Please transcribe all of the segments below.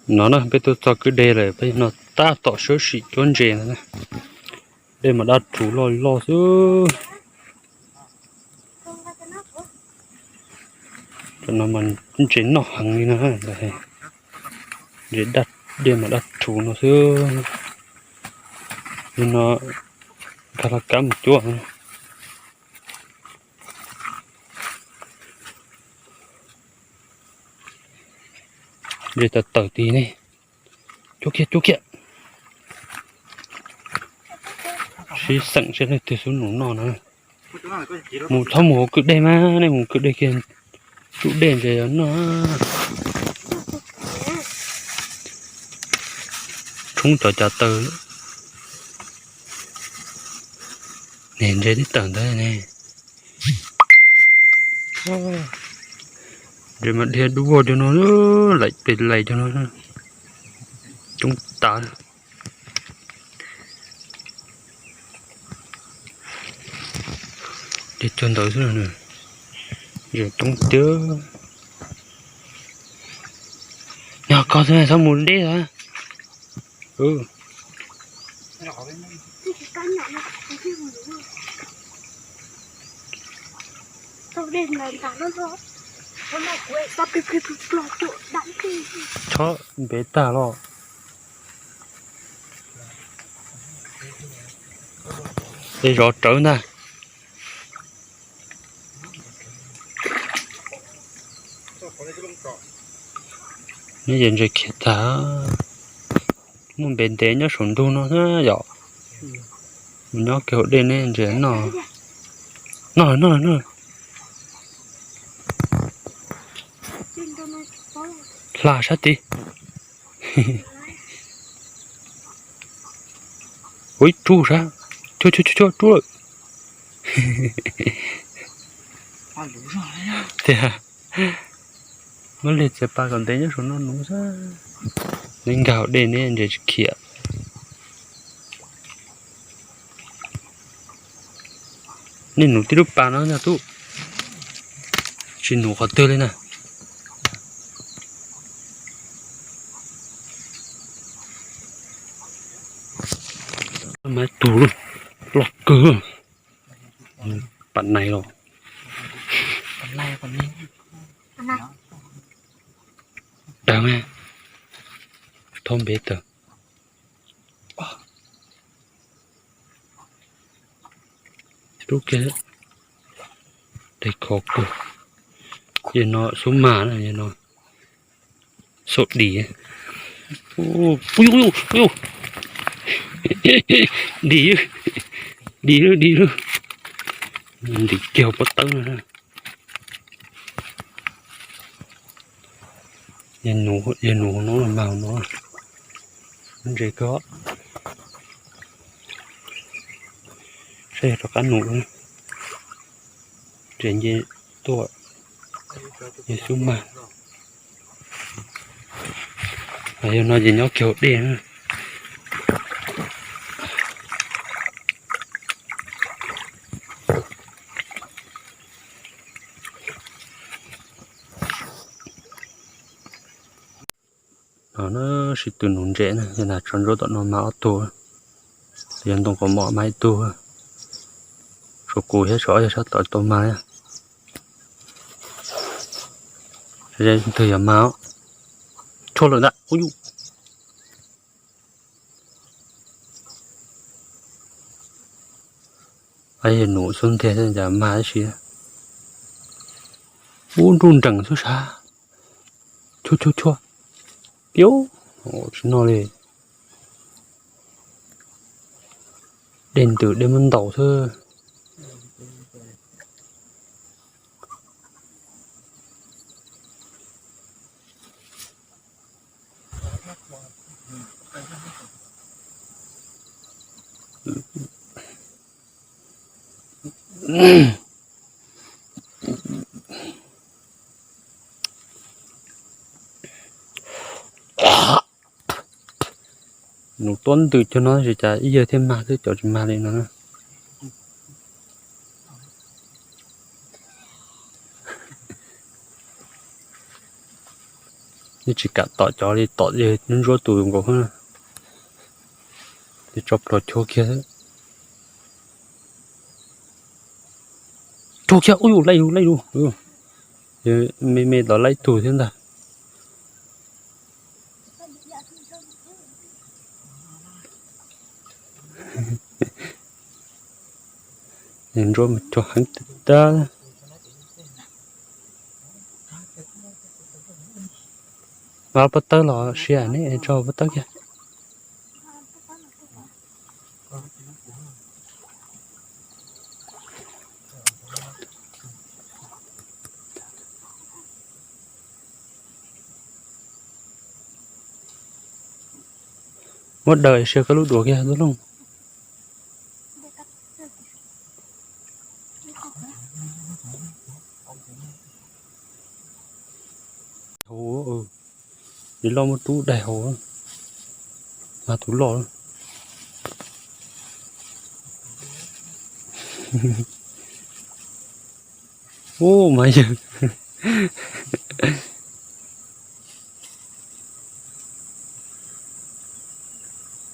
No na, peb tuaj txog kwj deg lawm, peb no tab tom sawb sim cuab ntses no na. Dej mas daj rhuv loj loj xwb. Cov no mas ntses noj heev li no, ntses dej mas daj rhuv no xwb. Li no nkag laj kab mus cuab. Ntses tawm tawm tid ne. Cuab kiag, cuab kiag. Sib xeem seb leej twg xub nus noj no. Mus txhob mus hauv kwj deg mas, nej mus kwj deg kiag, tsub dej ntses noj. Tshoob cov cav taw. Ne ntses twb tawm ntawd ne. Ntses mas dhia dub vog cov no, laim pes laim cov no, coob tas. Dhia cuag ntawd xwb, ntses coob tiag. Nyob koj xwb txhob mus deb lawm. Txhob npev tag los. Es zov rawv ntag. Neb ces ntses khiav tag. Muaj npe ntev nyob saum ntug no na yom. Mus nyob kiag hauv dej neb ntses noj. Noj lawm, noj lawm, noj lawm. Hla sab tid. Ua ib rub sab. Cuab, cuab, cuab, cuab, rub lawm. Tiag. Muab lig txiav pa kom ntev nyob saum no nuv xwb. Neb nkag hauv dej neb ntses tsis khiav. Nej nuv tib lub pas no ntag tub. Tsis nuv qhov twg li na. Maiv tug loj kawg. Pam nais los. Dag me. Thob npe tawg. Rub kiag. Dej khov kawg. Yog no xub mag na, yog no. Xaum dim. Dim, dim, dim, dim kiag hauv pob tawb no. Yog nuv no los mag hauv no. Ntses kawg. Saib yog rov qab nuv. Ntses nce tuaj. Yog xub mag. Yog no ces nyob kiag hauv dej na. No na, sib tw nuv ntses na, yog nag tso ntsuab tom no mag ob tug, yog ntoo qos mom mag ib tug, tshuav kuv thiab tshuav ob yawg sab tod tau mag. Leej twg yog mag, tshuaj lawm ntag. Ub yus, nuv xub ntiag cas mag tab sis. Ub, nruj nreem xwb sas. Chua chua chua. Piau, tsis noj li. Dej ntws dej muab ntaus xwb. Nws tuab ntws cov no tab sis cas ib yawg thiaj mag xwb, cov tsis mag li no na. Yeej tsis kam tom cov li, tom ntsuab tus nkaus. Tso plhuav chua kiag. Chua kiag, ub yus, laij yus, laij yus. Me me los laij tug thiab ntag. Ntsuab mas chua heev tag. Mas pob tawb los sia ne, tso pob tawb kiag. Muab daws sia koj lub duav kiag tub Looj. Hauv, tus loj muab rub daig hauv, mas tus loj. Ub mas yawg.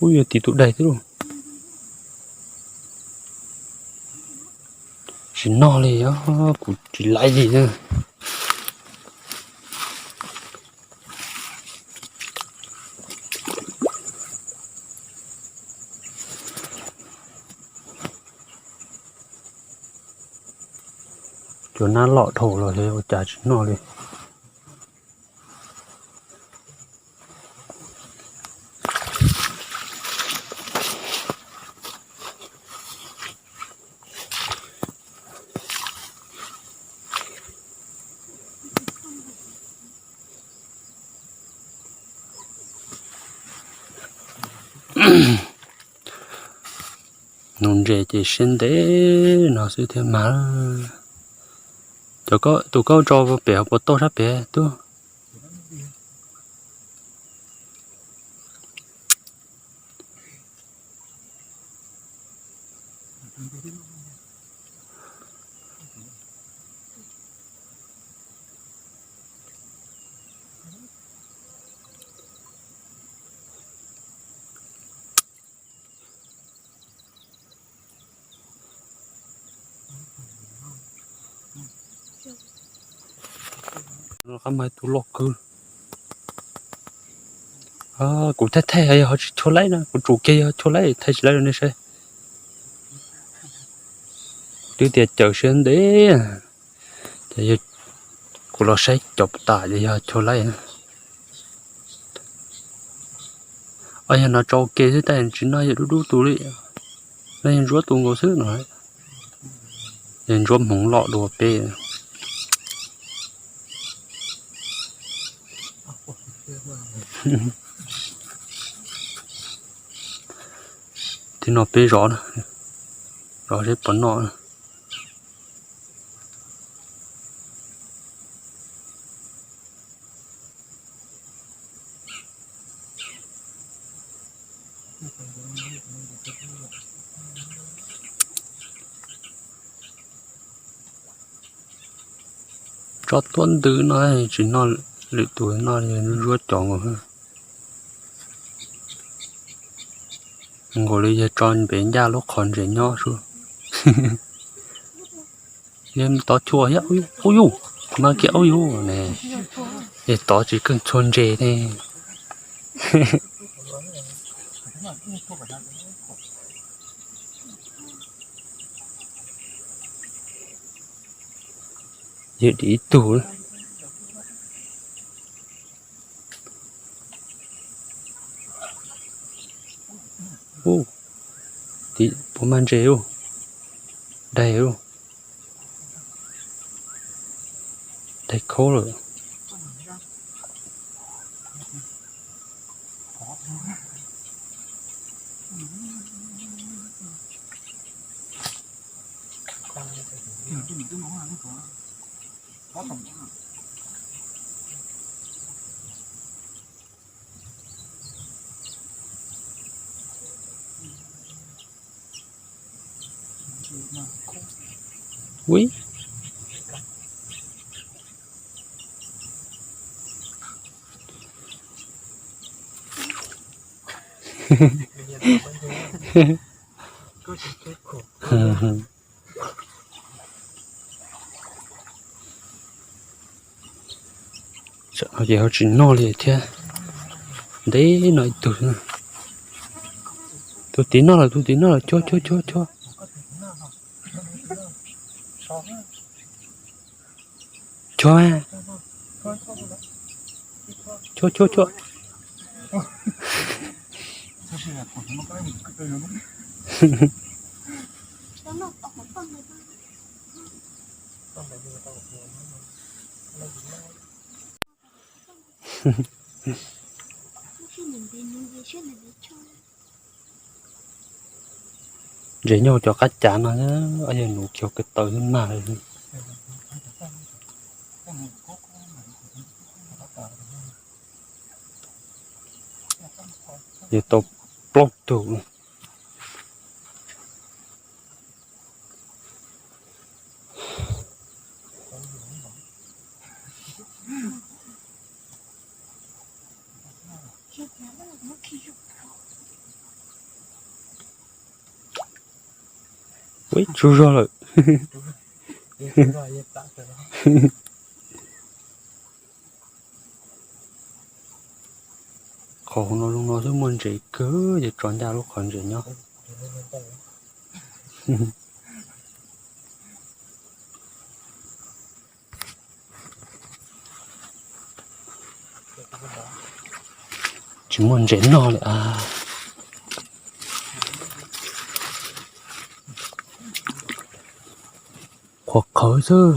Ub, yog tim tus daig thiab lauj. Tsis noj li os, kuv tsis laib li na. Cua nab loj dhau los ua cas tsis noj li. Nuv ntses ces siab ntev no xwb thiaj mag. Cov, tus koj tso pem hauv paus tauj sab pem tub. Qab mas tus loj kawg. Kuv thaij thaij yog ho tsis chua laib na, kuv tsum kiag yog chua laib thaij tsis laib rau nej saib. Twb tias cawm siab ntev, ces kuv los saib cov tas ces yog chua laib. Os, yog no tso ua ke xwb tab sis tsis noj, yog dub dub tus li, noj yog ntsuab tus nkaus xwb no. Yog ntsuab hmoov loj dua peb. Thiab no peb zov, zov seb puas noj. Tso tuab ntws no tsis noj, lwm tus noj li ntsuab cov nkaus. Nkaus li yog tso pem ncaj lub qhov ntses nyob sub. Yog tod chua thiab, ub yus, mas kiag ub yus ne, es tod tsis keej txhua ntses ne. Yog dim ib tug. Ub, tim puas mag ntses ub, daig ub, daig khaub lawm. Ui, Ces ho tsis noj li thiab. Ntev no ib tug. Tus tid noj lawm, tus tid noj lawm, cuag cuag cuag cuag. Cuag, cuag cuag cuag. Ntses nyob cov qab cav no, yog nus kiag kawg taw xwb mag. Yog tau plaub tug. Ua ib tsuj zog lawm. Qhov hauv no zoo no xwb muaj ntses kawg, ces tso ncaj lub qhov ntses nyob. Tsis muaj ntses noj li a. Qhuav qhawv xwb.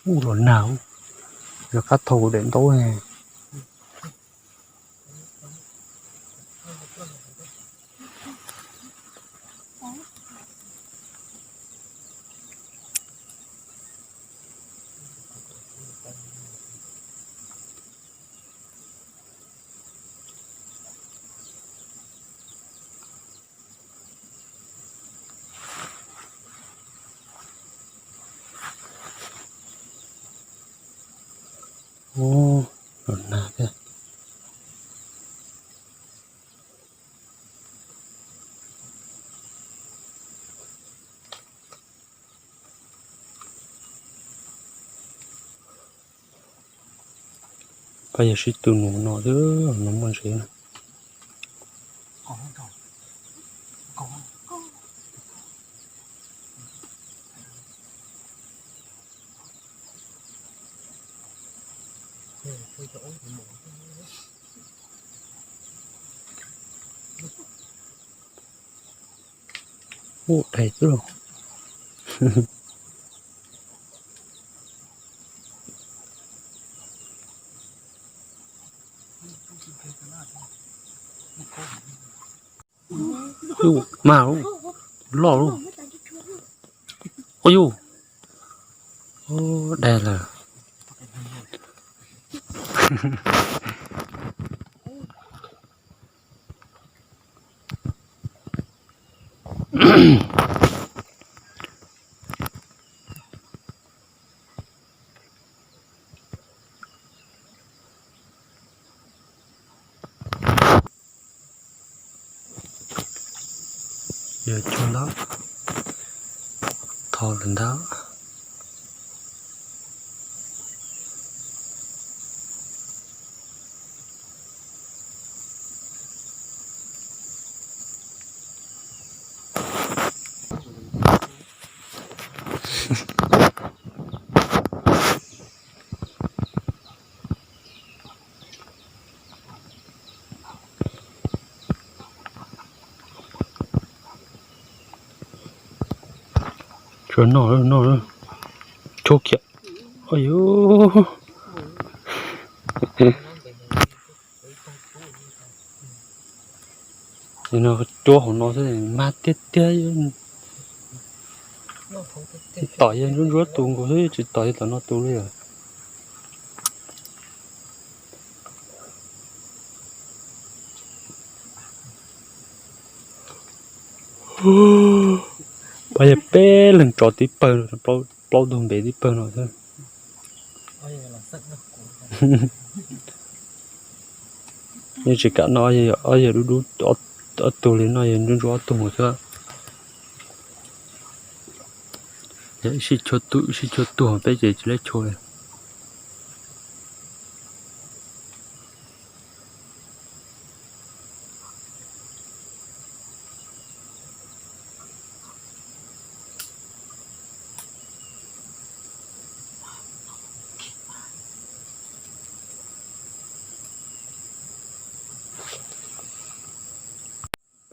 Ub, los nag, yog qab thau daim ntaub. Ub, los nag thiab. Pab yog sib tw mus no xwb, no muaj ntses na. Ub, dai xwb lauj. Ub, mag loj lauj. Ub yus, dai lawm. Yog cug ntawd, tho lawm ntawd. Rau noj, noj, chub kiag. Oj yus. No cuab hauv no xwb mas tiag tiag. Tom yawg ntsuab ntsuab tus nkaus xwb, tsis tom yawg tom no tus li lawm. Pab yawg peb leeg tso tib pawg, plaub tug npe tib pawg no xwb. Yeej tsis kam noj, ob yawg dub dub ob tug li, noj yawg ntsuab ntsuab ob tug mus xwb. Yog ib sij chua tuag peb ces tsis lab chua li.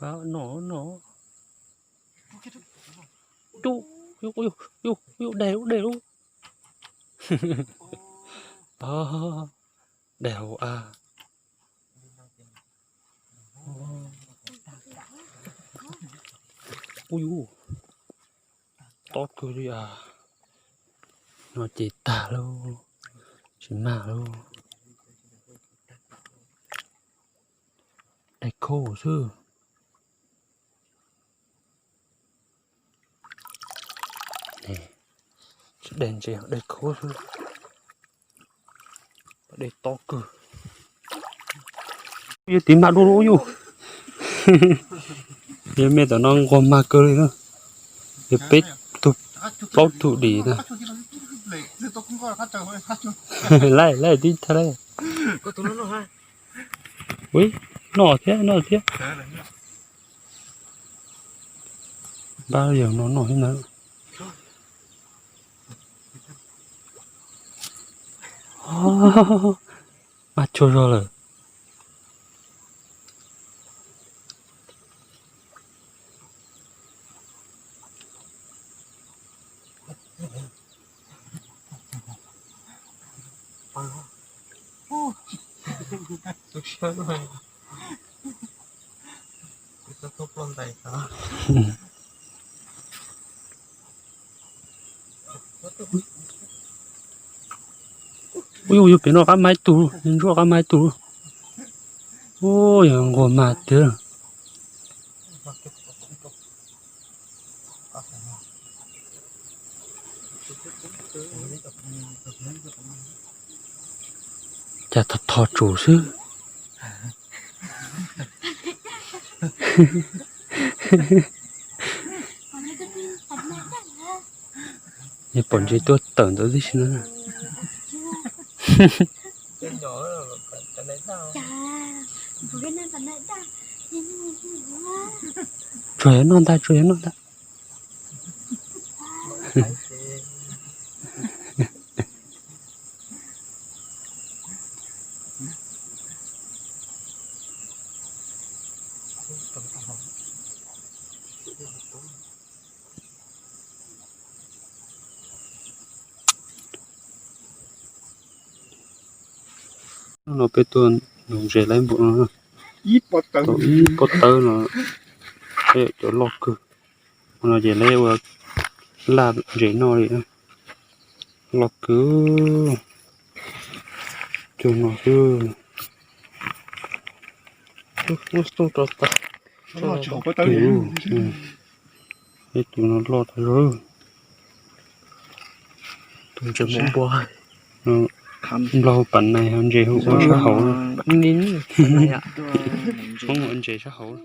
Pab noj noj. Cub, yus, yus, yus, dej lub, dej lub. Dej hauv av. Ub yus, tob kawg li as. No ces tag lauj, tsis mag lauj. Dej khaub xwb. Tsis dej ntse, dej khaub xwb. Dej tob kawg. Yog tiv mag dua lub yus. Yog me tom no nquag mag kawg li na. Yog peb tug plaub tug dim na. Laij laij tib thaj laij. Ui, noj thiab, noj thiab. Pab yawg no noj thiab na. Mag tsuag zog lawm. Ub, yog pem no qab mag ib tug, ntsuab qab mag ib tug. Ub, yog nquag mag tiag. Cas tho tho tsum xwb. Yog pom ntses tuaj tawm ntawd tib si na. Tsuas yog noj ntag, tsuas yog noj ntag. Hnub no peb tuaj nug ntses laib npaum no, tau ib pob tawb no, cov loj kawg. Hnub no ces lawv ua laj ntses noj li, loj kawg. Cug no xwb, muab xub rau tas. Ib tug no loj tas zog. Tus ntses muaj npua. Nplog hu pas nais, ho ntses hu ua sab hauv. Hmoob hu ntses sab hauv.